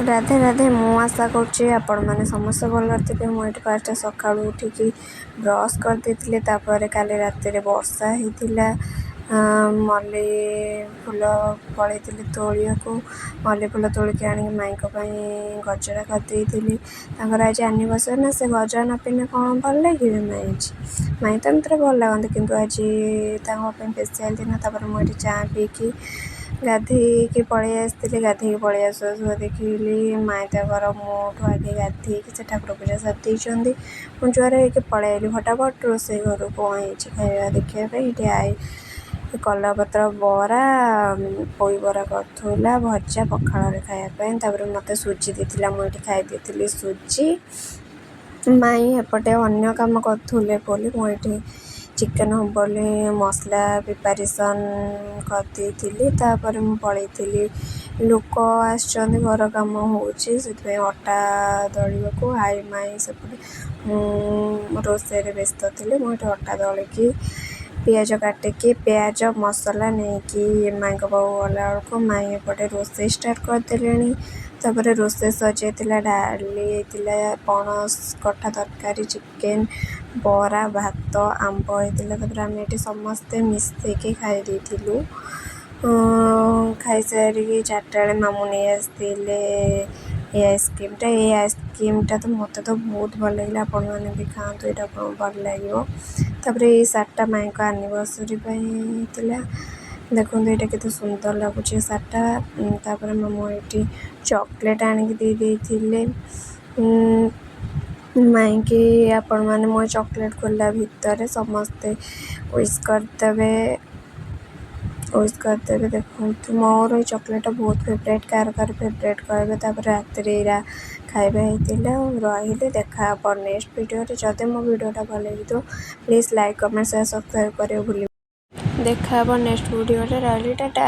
ରାଧେ ରାଧେ। ମୁଁ ଆଶା କରୁଛି ଆପଣମାନେ ସମସ୍ତେ ଭଲରେ ଥିବେ। ମୁଁ ଏଠି ଫାଷ୍ଟ ସକାଳୁ ଉଠିକି ବ୍ରସ୍ କରିଦେଇଥିଲି। ତାପରେ କାଲି ରାତିରେ ବର୍ଷା ହେଇଥିଲା, ମଲ୍ଲି ଫୁଲ ପଳେଇଥିଲି ତୋଳିବାକୁ। ମଲ୍ଲି ଫୁଲ ତୋଳିକି ଆଣିକି ମାଇଁଙ୍କ ପାଇଁ ଗଜରା କରିଦେଇଥିଲି। ତାଙ୍କର ଆଜି ଆନିଭର୍ସରୀ ନା, ସେ ଗଜରା ନ ପିନ୍ଧିଲେ କ'ଣ ଭଲ ଲାଗିବେ ମାଇଁ ଆଜି? ମାଇଁ ତ ଏମିତିରେ ଭଲ ଲାଗନ୍ତି, କିନ୍ତୁ ଆଜି ତାଙ୍କ ପାଇଁ ସ୍ପେଶିଆଲ୍ ଦିନ। ତାପରେ ମୁଁ ଏଠି ଚା ପିଇକି ଗାଧେଇକି ପଳେଇ ଆସିଥିଲି। ଗାଧେଇକି ପଳେଇ ଆସୁ ଆସୁ ଦେଖିଲି ମାଇଁ ତାଙ୍କର ମୋଠୁ ଆଗେ ଗାଧେଇକି ସେ ଠାକୁର ପୂଜା ସାରି ଦେଇଛନ୍ତି। ମୁଁ ଜୁହାର ହେଇକି ପଳେଇ ଆଇଲି ଫଟାଫଟ ରୋଷେଇ ଘରକୁ। କ'ଣ ହେଇଛି ଖାଇବା ଦେଖିବା ପାଇଁ ଏଠି I କଲରାପତ୍ର ବରା, ପୋଇ ବରା କରୁଥିଲା, ଭଜା ପଖାଳରେ ଖାଇବା ପାଇଁ। ତାପରେ ମୋତେ ସୁଜି ଦେଇଥିଲା, ମୁଁ ଏଠି ଖାଇ ଦେଇଥିଲି ସୁଜି। ମାଇଁ ଏପଟେ ଅନ୍ୟ କାମ କରୁଥିଲେ ବୋଲି ମୁଁ ଏଠି ଚିକେନ୍ ହେବ ବୋଲି ମସଲା ପ୍ରିପାରେସନ୍ କରିଦେଇଥିଲି। ତାପରେ ମୁଁ ପଳେଇଥିଲି, ଲୋକ ଆସିଛନ୍ତି, ଘର କାମ ହେଉଛି, ସେଥିପାଇଁ ଅଟା ଦଳିବାକୁ। I ମାଇଁ ସେପଟେ ରୋଷେଇରେ ବ୍ୟସ୍ତ ଥିଲେ। ମୁଁ ଏଠି ଅଟା ଦଳିକି, ପିଆଜ କାଟିକି, ପିଆଜ ମସଲା ନେଇକି ମାଇଁଙ୍କ ପାଖକୁ ଗଲାବେଳକୁ ମାଇଁ ଏପଟେ ରୋଷେଇ ଷ୍ଟାର୍ଟ କରିଦେଲେଣି। ତାପରେ ରୋଷେଇ ସରିଯାଇଥିଲା। ଡାଲି ହେଇଥିଲା, ପଣସ କଠା ତରକାରୀ, ଚିକେନ୍, ବରା, ଭାତ, ଆମ୍ବ ହେଇଥିଲା। ତାପରେ ଆମେ ଏଠି ସମସ୍ତେ ମିଶିକି ଖାଇ ଦେଇଥିଲୁ। ଖାଇସାରିକି 4ଟା ବେଳେ ମାମୁଁ ନେଇ ଆସିଥିଲେ ଏଇ ଆଇସ୍କ୍ରିମ୍ଟା। ଏଇ ଆଇସ୍କ୍ରିମ୍ଟା ତ ମୋତେ ତ ବହୁତ ଭଲ ଲାଗିଲା। ଆପଣମାନେ ବି ଖାଆନ୍ତୁ, ଏଇଟା ଆପଣଙ୍କୁ ଭଲ ଲାଗିବ। ତାପରେ ଏଇ ଶାଢ଼ୀଟା ମାଇଁଙ୍କ ଆନିଭର୍ସରୀ ପାଇଁ ହେଇଥିଲା। ଦେଖନ୍ତୁ, ଏଇଟା କେତେ ସୁନ୍ଦର ଲାଗୁଛି ଏ ଶାଢ଼ୀଟା। ତାପରେ ମାମୁଁ ଏଇଠି ଚକୋଲେଟ୍ ଆଣିକି ଦେଇ ଦେଇଥିଲେ ମାଇଁକି। ଆପଣମାନେ ମୋ ଚକୋଲେଟ୍ ଖୋଲିଲା ଭିତରେ ସମସ୍ତେ ୱିଶ୍ କରିଦେବେ, ୱିଶ୍ କରିଦେବେ। ଦେଖନ୍ତୁ, ମୋର ଏଇ ଚକୋଲେଟ୍ଟା ବହୁତ ଫେଭରାଇଟ୍। କାହାର କାହାର ଫେଭରାଇଟ୍ କହିବେ। ତାପରେ ରାତିରେ ଏଇରା ଖାଇବା ହେଇଥିଲା। ରହିଲି, ଦେଖା ହେବ ନେକ୍ସଟ ଭିଡ଼ିଓରେ। ଯଦି ମୋ ଭିଡ଼ିଓଟା ଭଲ ଲାଗିଥିବ, please like, comment, share, subscribe କରିବାକୁ ଭୁଲିବେନି। ଦେଖା ହେବ ନେକ୍ସଟ ଭିଡ଼ିଓରେ। ରହିଲି, ଟାଟା।